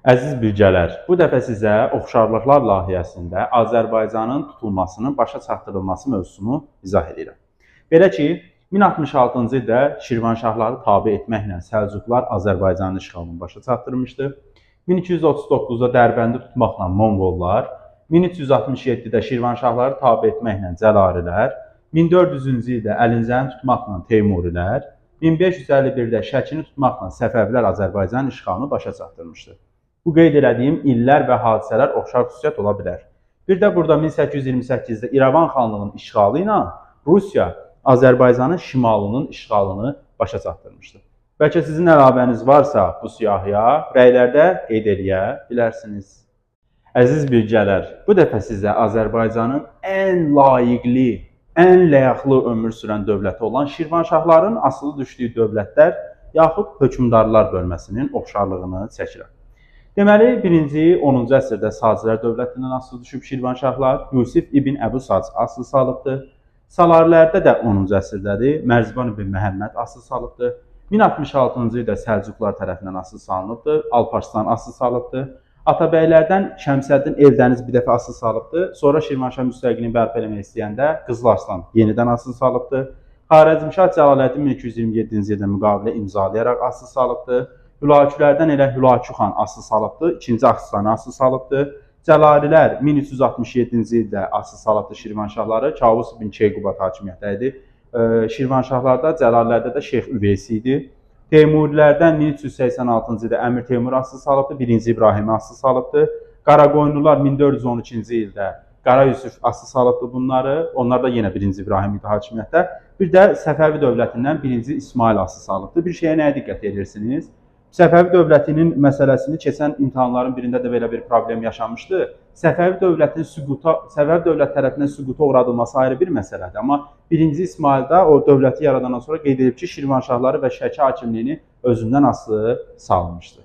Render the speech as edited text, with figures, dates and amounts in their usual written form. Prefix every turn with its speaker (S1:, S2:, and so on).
S1: Əziz birgələr, bu dəfə sizə oxşarlıqlar layihəsində Azərbaycanın tutulmasının başa çatdırılması mövzusunu izah edirəm. Belə ki, 1066-cı ildə Şirvanşahları tabe etməklə Səlcuqlar Azərbaycanın işğalını başa çatdırmışdı. 1239-da Dərbəndi tutmaqla Monqollar, 1367-də Şirvanşahları tabe etməklə Cəlalilər, 1400-cü ildə Əlincəni tutmaqla Teymurilər, 1551-də Şəkini tutmaqla Səfəvilər Azərbaycanın işğalını başa çatdırmışdı. Bu qeyd elədiyim illər və hadisələr oxşar xüsusiyyət ola bilər. Bir də burada 1828-də İrəvan xanlığının işğalı ilə Rusiya Azərbaycanın şimalının işğalını başa çatdırmışdı. Bəlkə sizin əlavəniz varsa bu siyahıya rəylərdə qeyd eləyə bilərsiniz. Əziz birgələr, bu dəfə sizə Azərbaycanın ən layiqli, ən ləyaqlı ömür sürən dövləti olan Şirvanşahların asılı düşdüyü dövlətlər yaxud hökmdarlar bölməsinin oxşarlığını çəkirəm. Deməli, 1-ci, 10-cu əsrdə Sacilər dövlətindən asılı düşüb Şirvanşahlar, Yusif ibn Əbu Sac asılı salıbdır. Salarilərdə də 10-cu əsrdədir, Mərzban ibn Məhəmməd asılı salıbdır. 1066-cı ildə Səlcuqlar tərəfindən asılı salınıbdır, Alparslan asılı salıbdır. Atabəylərdən Şəmsəddin Eldəniz bir dəfə asılı salıbdır. Sonra Şirvanşah müstəqilliyini bərpa eləmək istəyəndə Qızıl Arslan yenidən asılı salıbdır. Xarəzmşah Cəlaləddin 1227-ci ildə müqavilə imzalayaraq asılı salıbdır. Hülakülərdən elə Hülakü xan asılı salıbdır, 2-ci Axslanı asılı salıbdır. Cəlalilər 1367-ci ildə asılı salıbdır Şirvanşahları, Kavus ibn Keyqubad hakimiyyətdə idi. Şirvanşahlarda, Cəlalilərdə də Şeyx Üveysi idi. Teymurilərdən 1386-cı ildə Əmir Teymur asılı salıbdır, 1-ci İbrahimi asılı salıbdır. Qaraqoyunlular 1412-ci ildə Qara Yusuf asılı salıbdır bunları. Onlar da yenə 1-ci İbrahim idi hakimiyyətdə. Bir də Səfəvi dövlətindən 1-ci İsmail asılı salıbdır. Bir şeyə nəyə diqqət edirsiniz? Səfəvi dövlətinin məsələsini keçən imtahanların birində də belə bir problem yaşanmışdı. Səfəvi dövlətinin süquta, Səfəvi dövlət tərəfindən süquta uğradılması ayrı bir məsələdir. Amma 1-ci İsmaildə o dövləti yaradandan sonra qeyd edib ki, Şirvanşahları və Şəki hakimliyini özündən asılı salmışdı.